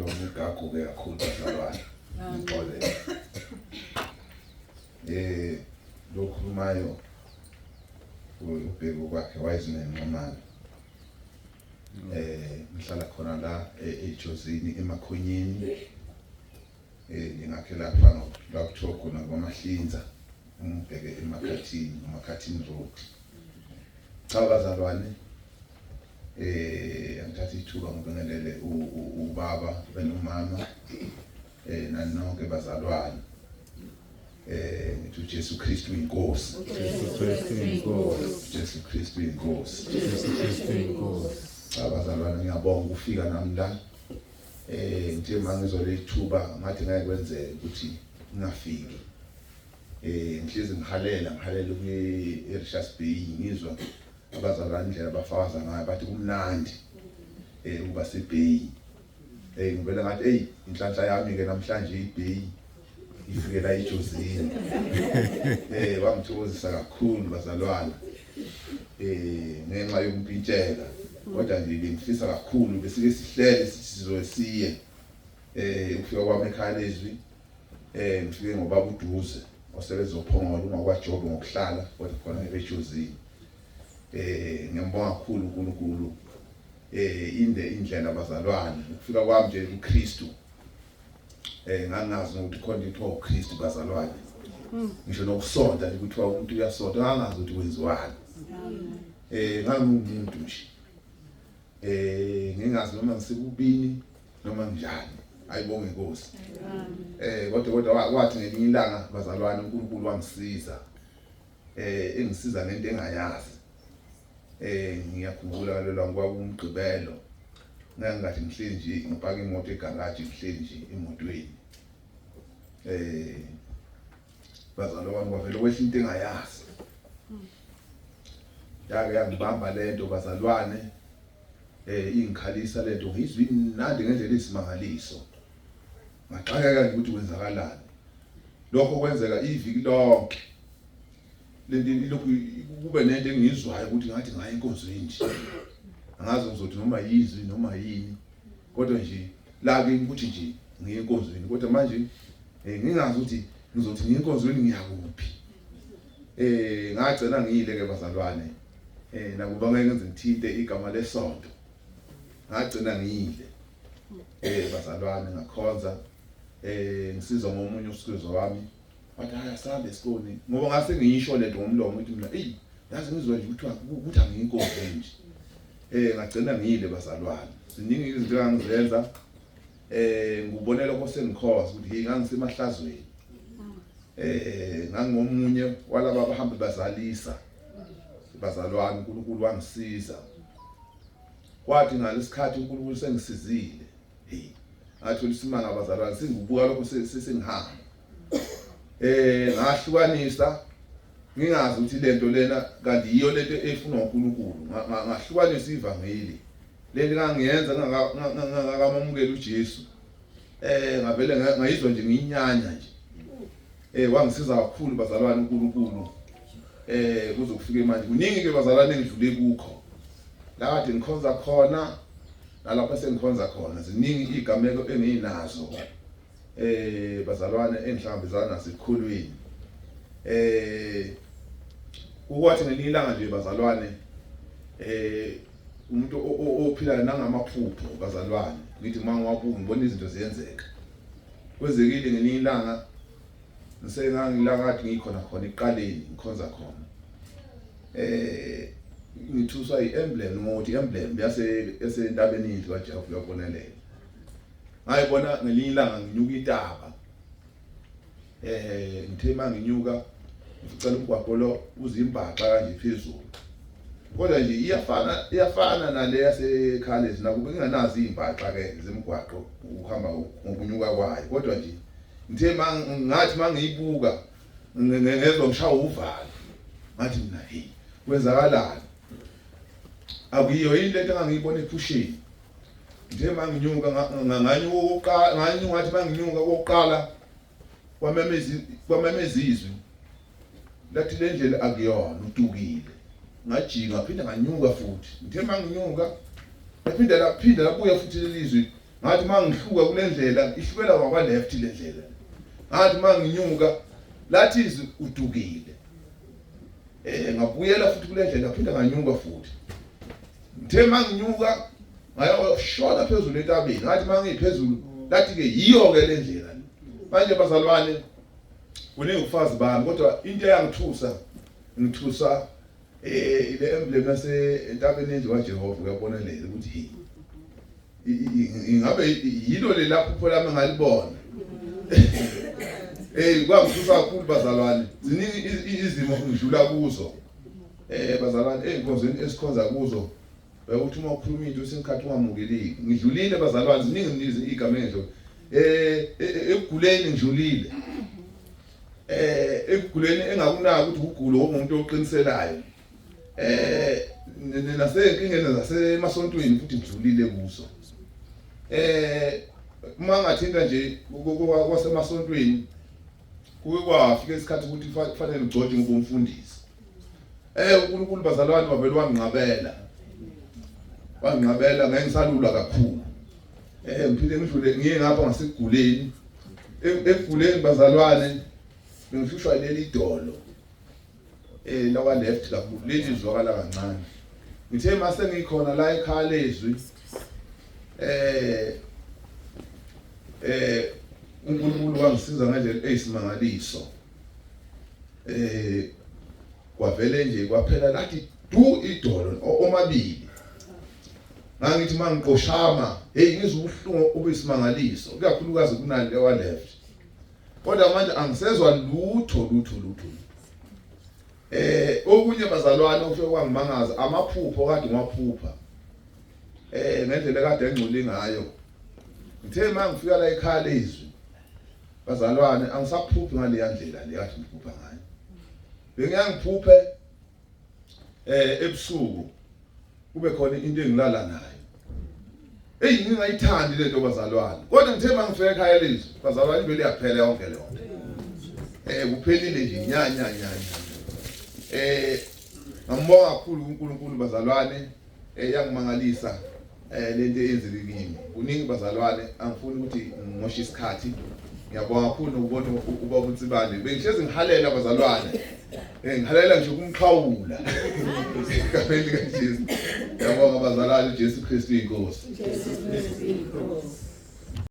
Umlomo ugaguke kakhulu bazalwane. Ngixolele. Eh lokhulumayo ubheko kwakhe wayezinenqamane. Eh ngihlala khona la eJozini emakhonyeni. Eh ngingakhe lapha la kuthiwa khona kwaMahlinza umbheke eMakhathini, uMakhathini Road. Cha bazalwane eh angithatha ithuba ngibingelele ubaba benomama eh nani nonke bazalwane. Eh ngithi uJesu Kristu inkosi. Jesu Kristu inkosi. Jesu Kristu inkosi. Jesu Kristu inkosi. Cha bazalwane ngiyabonga ukufika nami la. Eh ngithe mangizwa lethuba ngathi ngeke kwenzeke ukuthi ngingafiki. Eh ngihlezi ngihalela ngihalela ukuye eRichards Bay ngizwa abazalwane indlela abafakaza ngayo bathi kumnandi eh ukuba seBay. Eh ngivele ngathi hey inhlanhla yami ke namhlanje iBay ifike la eJozini. Eh wangithokozisa kakhulu bazalwane. Eh ngenxa yokumpintshela kodwa nje bengifisa kakhulu besike sihlele sizobe siye eh ukufika kwami ekhaya lezwi eh ngifike ngobaba uDuze osebenza oPhongolo ungakwaJobe ngokuhlala kodwa khona eJozini. Eh ngiyambonga kakhulu uNkulunkulu eh inde indlela bazalwane ukufika kwami nje kuKristu eh ngangazi ukuthi khona into uKristu bazalwane ngisho nokusonta nje kuthiwa umuntu uyasonta ngangazi ukuthi kwenziwani eh ngangumuntu nje eh ngingazi noma ngisekubini noma njani ayibonge inkosi eh kodwa kodwa kwathi ngelinye ilanga bazalwane uNkulunkulu wangisiza eh engisiza ngento engayazi eh ngiyakhumbula ngalelo langa kwakuwumgqibelo ngangathi ngihleli nje ngipaka imoto egaraji ngihleli nje emotweni eh bazalwane kwavele kwehla into engayazi yake yangibamba lento bazalwane eh ingikhalisa lento ngizwe imnandi ngendlela eyisimangaliso ngaxakeka nje ukuthi kwenzakalani lokho kwenzeka iviki lonke lento ilokhu kube nento engiyizwayo ukuthi ngathi ngaye enkonzweni nje angazi ngizothi noma yizwi noma yini kodwa nje la ke ukuthi nje ngiye enkonzweni kodwa manje eh ngingazi ukuthi ngizothi ngiye enkonzweni ngiyakuphi eh ngagcina ngiyile ke bazalwane eh nakuba ngeke ngize ngithinte igama lesonto ngagcina ngiyile eh bazalwane ngakhonza eh ngisizwa ngomunye usizo wami wathi hayi asambe esikoleni ngoba ngase ngiyisho lento ngomlomo ukuthi mina eyi yazi ngizwa nje ukuthi ukuthi angiyinkonzo nje eh ngagcina ngiyile bazalwane ziningi izinto engangizenza eh ngubone lokho sengikhoza ukuthi hey ngangisemahlazweni eh ngangomunye walaba abahambe bazalisa bazalwane uNkulunkulu wangisiza kwathi ngalesikhathi uNkulunkulu sengisizile hey ngathola isimanga abazalwane singibuka lokho sesengihamba eh ngahlukanisa ngingazi ukuthi lento lena kanti yiyo lento efunwa uNkulunkulu ngahlukanisa ivangeli lento ngangiyenza ngingakamamukeli uJesu eh ngavele ngayizwa nje ngiyinyanya nje eh wangisiza kakhulu bazalwane uNkulunkulu eh kuze kufike manje kuningi ke bazalwane engidlule kukho la kade ngikhonza khona nalapho sengikhonza khona ziningi igameko enginazo eh bazalwane engihlangabezana naso ekukhulweni eh ukwathi ngelinye ilanga nje bazalwane eh umuntu ophila nangamaphupho bazalwane ngithi uma ngiwabuka ngibona izinto ziyenzeka kwenzekile ngelinye ilanga ngisengangilakade ngikhona khona ekuqaleni ngikhonza khona eh ngithuswa i-emblem ngokuthi i-emblem yase esentabeni indlu kaJehova uyabonelela ngayibona ngelinye ilanga nginyuka intaba eh ngithe manginyuka ngicela umgwaqo lo uzimbaxa kanje phezulu kodwa nje iyafana iyafana nale yaseKhalezi nakuba nginganazi izimbaxa ke zemgwaqo ukuhamba ngokunyuka kwayo kodwa nje ngithe ngathi mangiyibuka ngezwa ngishaya uvalo ngathi mina hey kwenzakalani akuyiyo yini lento engangiyibona ephusheni ngithe manginyuka nganyuka okokuqala nganyuka ngathi manginyuka okokuqala kwamemeza kwamemeza izwi lathi le ndlela akuyona udukile ngajika ngaphinde nganyuka futhi ngithe manginyuka laphinda laphinda labuya futhi lelizwi. Ngathi mangihluka kule ndlela ihlukela ngakwa left le ndlela. Ngathi manginyuka lathi izwi udukile. Ngabuyela futhi kule ndlela ngaphinda nganyuka futhi. Ngithe manginyuka ngayoshona phezulu entabeni. Ngathi mangiphezulu lathi ke yiyo ke le ndlela. Manje bazalwane kuningi ubufazi bami kodwa into eyangithusa ngithusa ile emblem yase entabeni yendlu kaJehova uyabona le ukuthi hey ingabe yilo lela phupho lami ngalibona. Hey kwangithusa kakhulu bazalwane, ziningi izimo ngidlula kuzo. Bazalwane ezinkonzweni esikhonza kuzo bekuthi uma ukhuluma into usenkhathi ungamukeleki. Ngidlulile bazalwane, ziningi igama engidlule. Ekuguleni ngidlulile. Ekuguleni engakunaka ukuthi ukugula ngomuntu oqiniselayo. Nasenkingeni zasemasontweni futhi ngidlulile kuzo. Uma ngathinta nje kwasemasontweni kuke kwafika isikhathi ukuthi kufanele ugcotshe ngoba umfundisi. uNkulunkulu bazalwane wavele wanginqabela. Wanginqabela ngeke ngisalula kakhulu. Ngiphinde ngidlule ngiye ngapha ngasekuguleni. Ekuguleni bazalwane bengihlushwa leli idolo. Lawa left kakhulu leli zwakala kancane. Ngithe mase ngikhona la ekhaya lezwi uNkulunkulu wangisiza ngendlela eyisimangaliso. Kwavele nje kwaphela lathi du idolo omabili. Ngangithi mangiqoshama hey ngizwa ubuhlungu obuyisimangaliso kuyakhulukazi kunale wa left. Kodwa manje angisezwa lutho lutho lutho. Okunye bazalwane okufike kwangimangaza amaphupho kade ngiwaphupha. Ngendlela kade engcole ngayo. Ngithe mangifika la ekhaya lezwi bazalwane angisaphuphi ngale ndlela le kade ngiphupha ngayo. Bengiyangiphuphe ebusuku kube khona into engilala nayo. Hey ngingayithandi lento bazalwane. Kodwa ngithe mangifika ekhaya lezwi bazalwane ivele yaphela yonke leyo nto. Kuphelile nje nya nya nya. Ngambonga kakhulu uNkulunkulu bazalwane yangimangalisa lento eyenzeke kimi. Kuningi bazalwane angifuni ukuthi ngimoshe isikhathi. Ngiyabonga kakhulu nokubona ubaba uNtsibande. Bengihlezi ngihalela bazalwane. Ngihalela nje ukumxhawula. Egameni likaJesu. Ngiyabonga bazalwane, uJesu Kristu inkosi. Jesu Kristu inkosi.